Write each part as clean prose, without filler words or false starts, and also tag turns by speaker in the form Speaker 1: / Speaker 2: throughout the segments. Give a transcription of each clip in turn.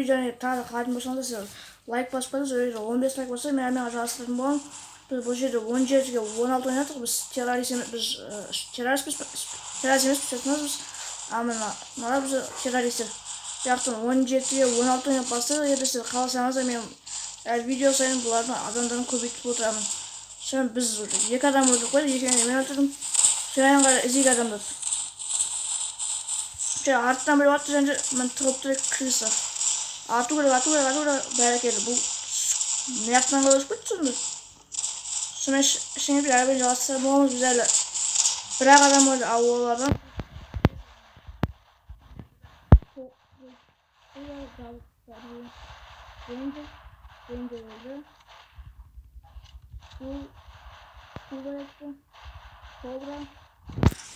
Speaker 1: видеоны тағы да қалайтын болсаңыздар, сіздер лайк басып қойыңыз. 15 лайк болса, мен әрмен жалғастыратын боламын. Біз бұл жерде 17-ге 16 ойнадық. Біз террорист емес, біз террорист емес, спецназбыз. А мына біз террористер. Бұл жақтан 17-ге 16 ойнап бастадық. Егер сіздер қаласаңыздар, мен әр видео сайын бұлардың адамдарын көбейтіп отырамын. Сонымен біз уже 2 адам өлтіріп қойдық, екеуін мен өлтірдім. Содан қарай іздейік адамдарды. Және арттан біреу атты, және міне тығылып тұр крыса. Ату керек, ату керек, ату керек. Бәрекелді, бұл мына жақтан қалай өтіп кетті сонда? Сонымен ішіне бір әрбір жалғастыра боламыз. Біз әлі бір-ақ адам өлді, ал олардан Рейнджер өлді. Бұл кетті. Кобра.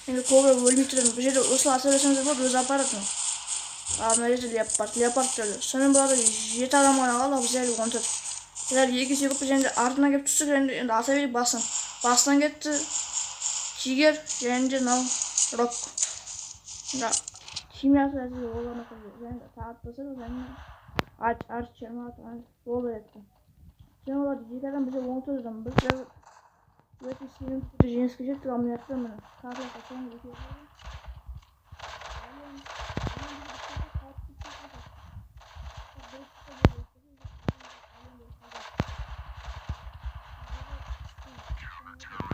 Speaker 1: Енді кобра өлмей тұр. Бұл жерде осылай ата берсеңіздер болады, өзі апарады. Ал мына жерде леопард, леопард өлді. Сонымен бұларда 7 адам ғана қалды, ал бізде әлі 14. Біз әлі 2 есе көп, және де артынан келіп түстік, және де енді ата берейік басынан. Басынан кетті тигр, және де мынау рок. Енді химиясы әзірге оларына қойды. Және де тағы атпаса да, және арт жиырма атқан ол да кетті. Және олар 2 адам, бізде 14 адам. Біз қазір өте сенімді түрде жеңіске жеттік. Ал мына жақта міне картаға соңғы екеуі қалды.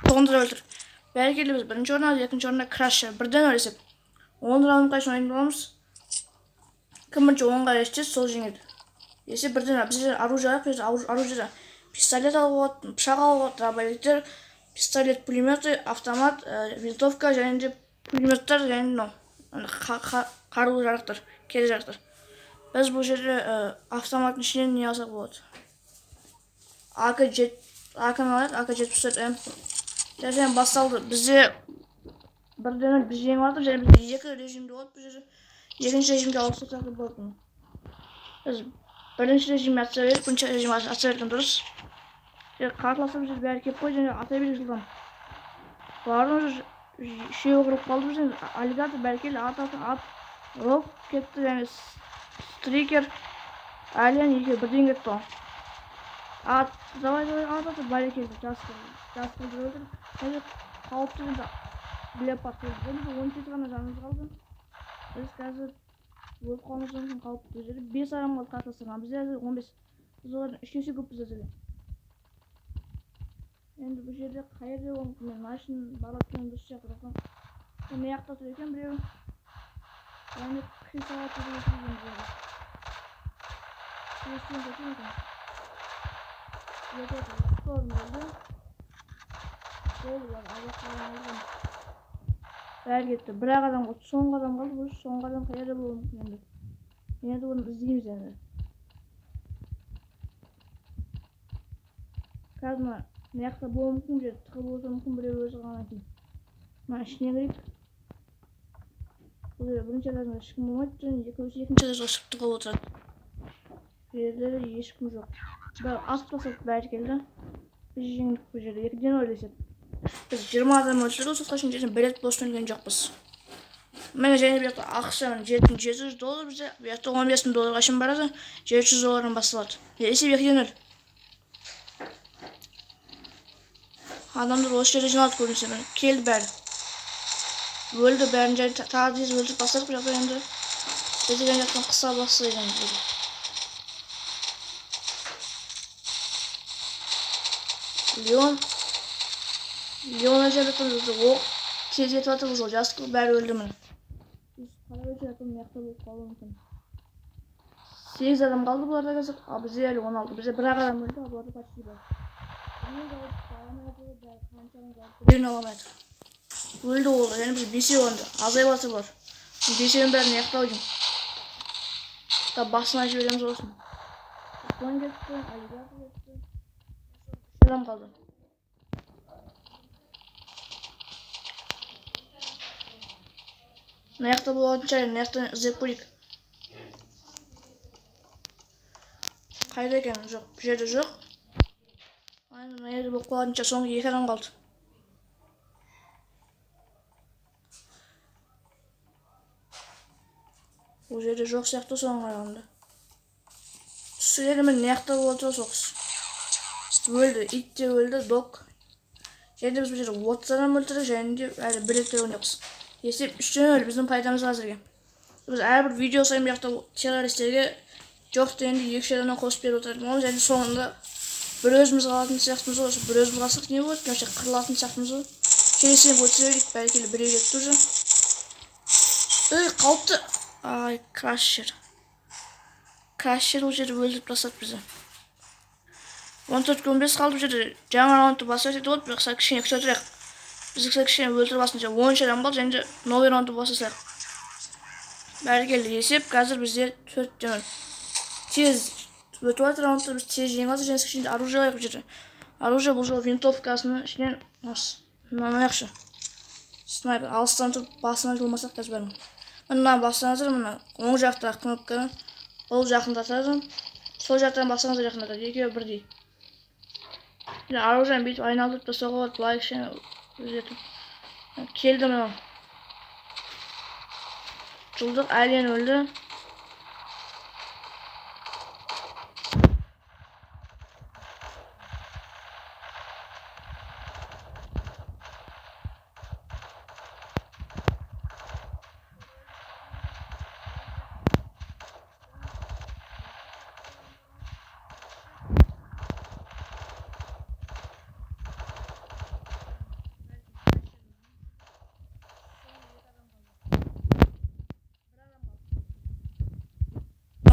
Speaker 1: Тоғызыншы өлтір. Бәрекелді, біз бірінші орында, екінші орында Крашер. Бірден нөл есеп. 10 раундқа шейін ойнайтын боламыз. Кім бірінші 10-ға жетсе, сол жеңеді. Есеп бірден нөл. Бізде оружие алайық, бізде оружие пистолет алуға болады, пышақ алуға болады, дробовиктер, пистолет, пулеметы, автомат, винтовка және де пулеметтер, және мынау, ана қарулы жарақтар, керек жарақтар. Біз бұл жерде автоматтың ішінен не алсақ болады? АК-ны алайық, АК жетпіс төрт М. Және басталды. Бізде бірден нөл, біз жеңіп алдық, және бізде екі режимде болады бұл жерде. Екінші режимге ауыстырсақ та болады. Біз бірінші режимге атса бердік, бірінші режимге атса берген дұрыс. Және қарсыласып жүр, бәрі келіп қойды, және ата берейік жылдам. Бұлардың уже үшеуі қырылып қалды бізден. Аллигатор, бәрі келді, ат, ат, ат, рок кетті, және стрикер, алиен екеуі бірден кетті ғой. Ат, давай, давай, ат, ат, бәрі келді, жас қыз, жас қызды өлтірді. Және қауіпті енді леопард келді. Енді 17 ғана жанымыз қалды. Біз қазір өліп қалуымыз мүмкін қауіпті. Бұл жерде 5 адам қалды қарсыластардан. Бізде әзір 15. Біз олардан 3 есе көппіз әзірге. Енді бұл жерде қай жерде болуы мүмкін? Мен машина барлап келген дұрыс сияқты, бірақ мына жақта тұр екен біреу. Яғни крысаға тұр екен бұл жерде. Крысаға тұр екен. Жерде шторм болды. Болды, бұлар алға қарай алған. Бәрі кетті. Бір-ақ адам қалды. Соңғы адам қалды. Бұл соңғы адам қай жерде болуы мүмкін енді? Енді оны іздейміз енді. Қазір мына жақта болуы мүмкін, бұл жерде тығылып отыруы мүмкін біреу өзі қалғаннан кейін. Мына ішіне кірейік. Бұл жерде бірінші этажда ешкім болмайды, және екінші этажға шығып тығылып отырады. Бұл жерде де ешкім жоқ. Бәрі атып тастады, бәрі келді. Біз жеңдік бұл жерде. Екіден нөл есеп. Біз 20 адам өлтірдік, осы уақытқа шейін және бір рет бос өлген жоқпыз. Міне және бұл жақта ақша, міне жеті мың жеті жүз доллар бізде, бұл жақта он бес мың долларға шейін барады, жеті жүз доллардан басталады. Есеп екіден нөл. Адамдар осы жерде жиналды көрінсе, міне келді бәрі. Өлді бәрін, және тағы тез өлтіріп бастадық бұл жақта енді. Бізде жан жақтан қыса бастайды енді бұл. Леон. Леон өте жатыр, оқ тез кетіп жатыр, уже жас қыз бәрі өлді міне. Біз қарап өте жатырмыз, мына жақта болып қалуы мүмкін. 8 адам қалды бұларда қазір, ал бізде әлі 16. Бізде бір-ақ адам өлді, ал бұларда почти бар. Біреуін ала алмай жатыр. Өлді ол, және біз бесеу енді, азайып жатыр бұлар. Бесеуінің бәрін аяқтау деймін. Та басына жібереміз осыны. Сон кетті, аллигатор кетті. 3 адам қалды. Мына жақта болатын шығар, мына жақтан іздеп көрейік. Қайда екен? Жоқ, бұл жерде жоқ. Ай, мына жерде болып қалатын шығар, соңғы 2 адам қалды. Бұл жерде жоқ сияқты соңғы қарағанда. Түсіреді, міне, мына жақта болып жатыр соғыс. Өлді, ит те өлді, док. Және де біз бұл жерде 30 адам өлтірдік, және де әлі бір рет өлген жоқпыз. Есеп 3-0 біздің пайдамызға әзірге. Біз әрбір видео сайын бұл жақта террористерге жоқ дегенде 2-3 адамнан қосып беріп отыратын боламыз. Және соңында бір өзіміз қалатын сияқтымыз ғой. Осы бір өзіміз қалсақ не болады? Вообще қырылатын сияқтымыз ғой. Келесімен өтізе берейік, бәрекелді, біреу кетті уже. Ей, қауіпті. Ай, крашер. Крашер ол жерде өлтіріп тастады бізді. 14-15 қалды бұл жерде. Жаңа раундты басып өтеді болды, бірақ сәл кішкене күте тұрайық. Біз сәл кішкене өлтіріп алсын. 13 адам қалды, және де новый раундты баса салайық. Бәрекелді, есеп қазір бізде 4-0. Тез өтіп жатыр раундты, біз тез жеңіп жатырмыз. Және кішкене оружие алайық бұл жерде. Оружие бұл жолы винтовкасының ішінен осы мынаны алайықшы. Снайпер алыстан тұрып басынан жұлмасақ қазір бәрін. Мына бассаңыздар, мына оң жақтағы кнопканы ол жақындатады. Сол жақтан бассаңыздар жақындатады. Екеуі бірдей. Мына оружиені бүйтіп айналдырып тастауға болады, былай кішкене өзгертіп. Келді мынау. Жұлдық әлен өлді.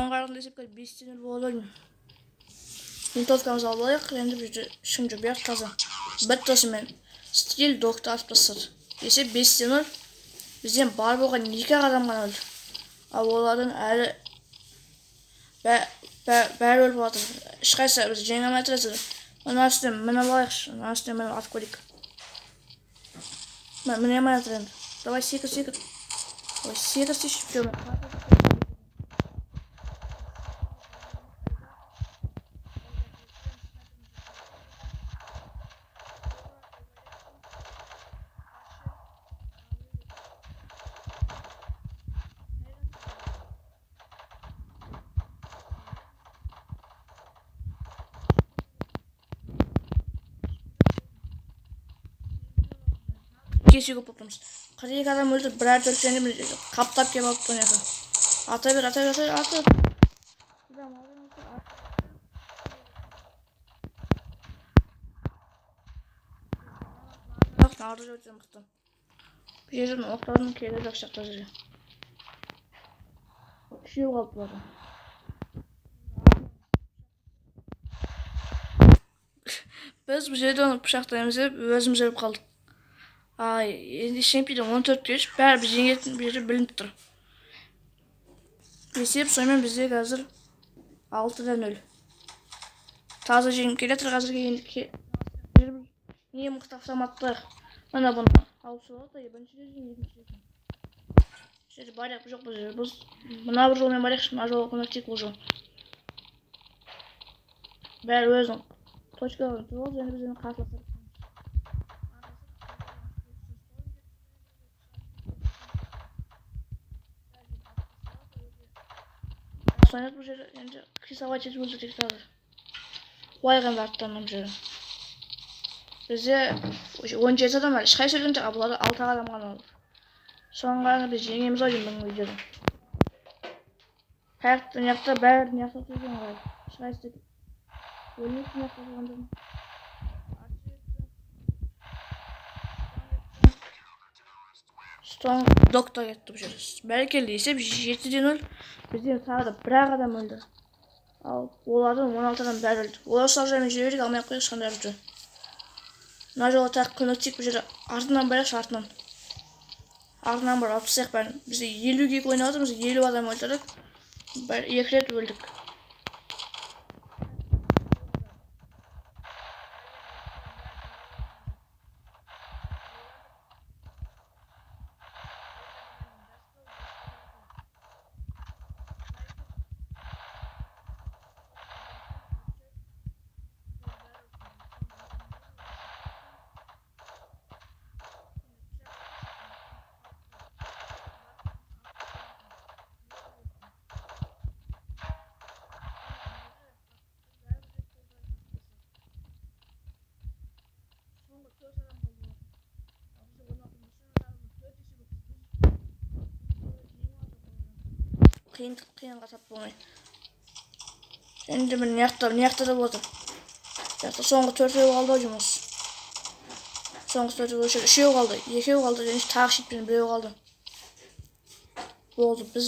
Speaker 1: Оңғарғын десек бір 5-нөл болады ғой. Винтовкамызды алып алайық. Енді бұл жерде ешкім жоқ, бәрі таза. Бітті осымен. Стиль докты атып тастады. Есеп 5-нөл. Бізден бар болған 2 ақ адам ғана өлді. Ал олардың әлі бәрі өліп жатыр. Ешқайсысы біз жеңе алмай жатыр. Мына үстіне мініп алайықшы. Мына үстіне мініп атып көрейік. Міне алмай жатыр енді. Давай секір, секір. Ой, секір, секір. Кесе көп болып тұрмыз. 42 адам өлді, бір әрі төрт және бір қаптап келіп алыпты мына жаққа. Ата бер, ата бер, ата бер, ата бер. Ары өте мықты. Бұл жерден оқтардың керегі жоқ сияқты жерге. Үшеу қалды бұлардан. Біз бұл жерде оны пышақтаймыз деп өзіміз өліп қалдық. Ай, енді ештеңе 14-3, бәрі біз жеңетін бұл жерде білініп тұр. Есеп сонымен бізде қазір 6-0. Таза жеңіп келе жатыр қазірге енді не мықты автоматтар. Мына бұны алып салады, бірінші режим, екінші режим. Бұл жерде барайық, жоқ бұл жерде. Біз мына бір жолмен барайықшы, мына жолға көмектейік бұл жол. Бәрі өзінің точкаларын тұрып алды, және біз енді қарсыластар. Соңында бұл жерде енді рисовать етіп өлтірдік қазір. Қуайық енді арттан бұл жерде. Бізде 17 адам бар, ешқайсысы өлген жоқ, ал бұларда 6 адам ғана өлді. Соған қарағанда біз жеңеміз ау деймін бүгінгі видеода. Қаяқта, мына жақта бәрі мына жақта тұр екен ғой. Ешқайсысы өлмейді мына жақта тұрғандар. Стон доктор кетті бұл жерде. Бәрекелді, есеп 7-0. Бізден тағы да бір ақ адам өлді. Ал олардан 16 адам бәрі өлді. Олар сол жаймен жүре берейік, алмай ақ қояйық ешқандай оружие. Мына жолы тағы көмектейік бұл жерде. Артынан барайықшы, артынан. Артынан барып алып тастайық бәрін. Біз 52 ойнап жатырмыз, 50 адам өлтірдік. Бір екі рет өлдік. Қиынға тап болмай. Және де міне мына да болады. Мына соңғы төртеуі қалды ау деймін осы. Соңғы төртеуі осы жерде үшеуі қалды, екеуі қалды, және тағы щитпен біреуі қалды. Болды, біз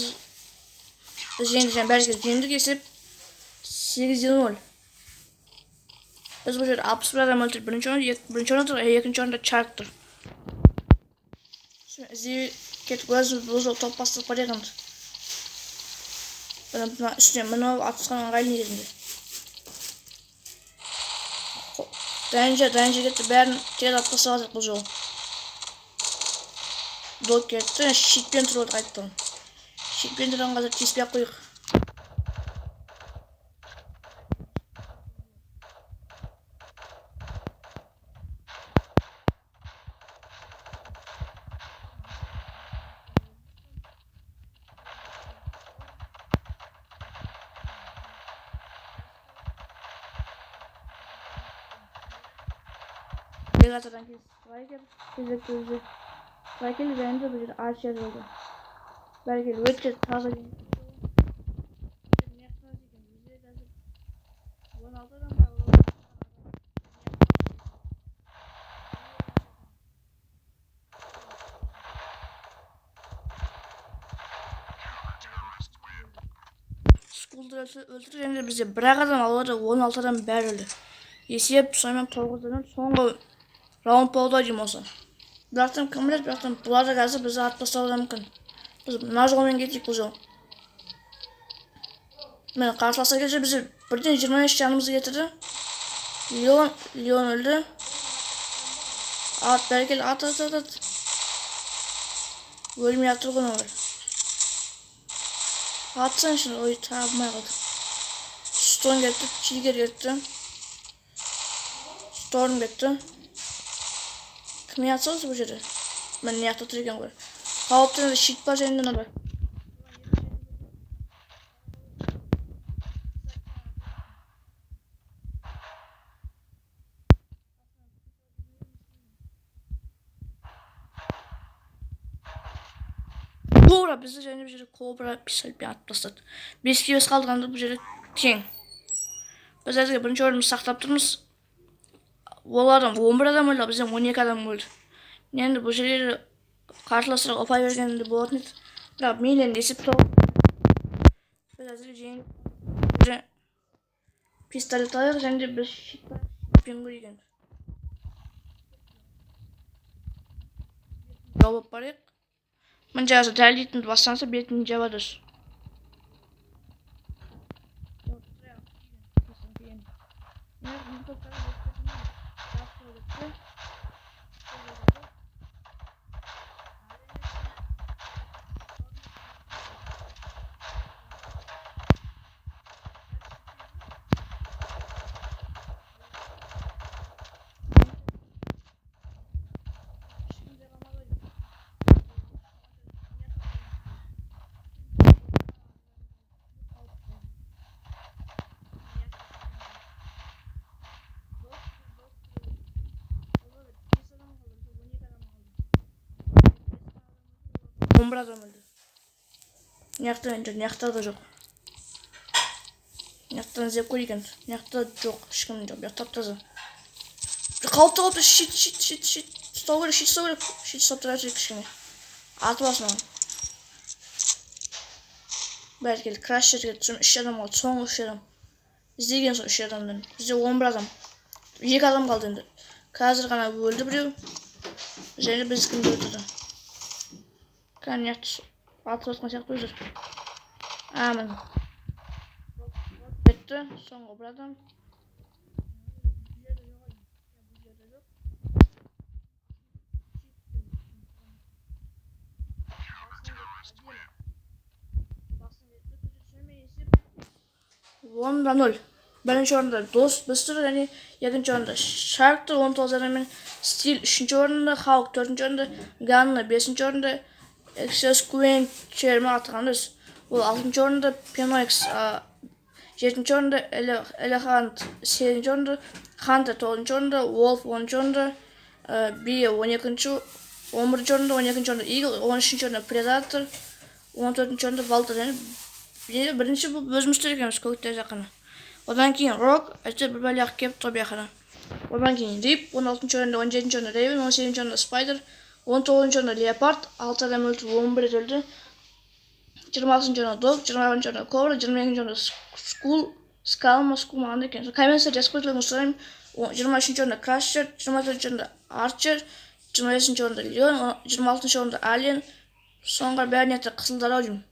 Speaker 1: жеңдік, және бәрі жеңдік, есеп 8-0. Біз бұл жерде 61 адам өлтіріп, бірінші орында, бірінші орында тұр, екінші орында Чарк тұр. Іздей кетіп өзіміз бұл жолы топ бастырып барайық енді. Мына үстіне мініп алып атысқан ыңғайлы негізінде. Дайынжа кетті, бәрін тез атып тастап жатыр бұл жолы. Док кетті, щитпен тұрып отыр қайтадан. Щитпен тұрған қазір тиіспей ақ қояйық. Легатордан кейін Страйкер кезекті өзі. Страйкер және де бұл жерде Арчер болды. Бәрекелді, өте таза. Бізде қазір 16 адам бар. Скулды өлтірді, және де бізде бір-ақ адам, ал оларда 16 адам бәрі өлді. Есеп сонымен 9-дан соңғы раунд болды ау деймін осы. Бірақтан кім біледі, бірақтан бұлар да қазір бізді атып тастауы да мүмкін. Біз мына жолмен кетейік бұл жол. Міне қарсыластар келсе бізді бірден 23 жанымызды кетірді. Леон өлді. Ат, бәрекелді, ат, ат, ат, ат. Өлмей атыр ғой олар. Атсаң шын, ой, табылмай қалды. Стон кетті, Тигр кетті. Storm кетті. Кімге атса осы бұл жерде? Міне мына жақта тұр екен ғой. Қауіпті щит бар және мына бар. Кобра бізді және бұл жерде Кобра пистолетпен атып тастады. 5-5 қалдығанда бұл жерде тең. Біз әзірге бірінші орынды сақтап тұрмыз. Олардан 11 адам өлді, бізден 12 адам өлді. Енді бұл жерде қарсыластарға ұпай бергенде болатын еді. Бірақ мейлі енді есеп тоғыз. Біз әзірге жеңіп пистолет алайық және де біз щитпен көрейік енді. Жауап барайық. Мына жағы дәлдейтінді бастанса бетін жабады өзі. 11 адам өлді. Мына жақта енді, мына жақта да жоқ. Мына жақтан іздеп көрейік енді. Мына жақта жоқ, ешкім жоқ. Бұл жақта тап-таза. Қауіпті, қауіпті, щит, щит, щит, щит. Ұстау керек, щит ұстау керек. Щит ұстап тұра берейік кішкене. Атып алсын оған. Бәрі келді, крашер келді. Сосын 3 адам қалды, соңғы 3 адам. Іздеген сол 3 адамдан. Бізде 11 адам. 2 адам қалды енді. Қазір ғана өлді біреу. Және біз кімді өлтірді? Кәне, атып жатқан сияқты өздері. Міне. Бітті, соңғы бір адам. 10-0. Бірінші орында Дос біз тұр, және екінші орында Шарк тұр, 19 адаммен, Стил үшінші орында, Халк төртінші орында, Ганна бесінші орында, Эксес Куин Черма атқан өз. Ол алтыншы орында, Пенойкс, жетінші орында, Элехант сегізінші орында, Хантер тоғызыншы орында, Волф оныншы орында, Би он екінші, он бірінші орында, он екінші орында Игл, он үшінші орында Предатор, он төртінші орында Валтер және Бірінші бұл өзіміз тұр екенбіз көкте жақын. Одан кейін Рок, әйтеуір бір бәле ақ келіп тұр бұяққа. Одан кейін Рип, 16 орында, 17 орында Рейвен, 18 орында Спайдер, 19 орында Леопард, 6 адам өлтіріп, 11 рет өлді. 26 орында Дог, 21 орында Кобра, 22 орында Скул, Скал ма, Скул ма, қандай екен. Комментарий жазып кетулеріңізді сұраймын. 23 орында Крашер, 24 орында Арчер, 25 орында Леон, 26 орында Алиен, соңғы бәріне қызылдар ау деймін.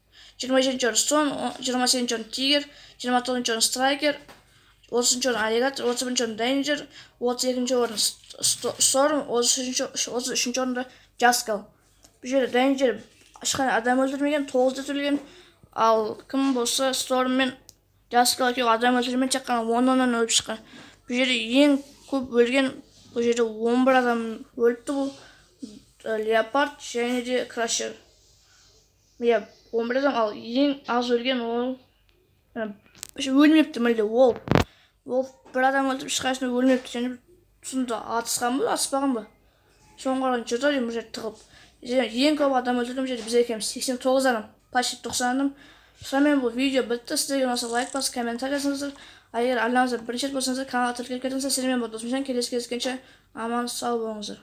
Speaker 1: 27 орын Стон, 28 орын Тигр, 29 орын Страйкер, 30 орын Аллигатор, 31 орын Дейнджер, 32 орын Сторм, 33 орында Джаскал. Бұл жерде Дейнджер ешқандай адам өлтірмеген, 9 рет өлген. Ал кім болса, Сторм мен Джаскал екеуі адам өлтірмей, тек қана 10-оннан өліп шыққан. Бұл жерде ең көп өлген, бұл жерде 11 адам өліпті, бұл Леопард және де Крашер. Иә, 11 адам, ал ең аз өлген ол өлмепті мүлде, ол. Ол бір адам өлтіріп, ешқайсысына өлмепті. Және сонда атысқан ба, атыспаған ба? Соңғы қараған жүрді ау деймін бұл жерде тығылып. Және ең көп адам өлтірген бұл жерде біз екенбіз, 89 адам, почти 90 адам. Сонымен бұл видео бітті. Сіздерге ұнаса, лайк басып, комментарий жазыңыздар. А егер арнамызда бірінші рет болсаңыздар, каналға тіркеліп кетіңіздер. Сіздермен бұл Досымжан. Келесі кездескенше аман сау болыңыздар.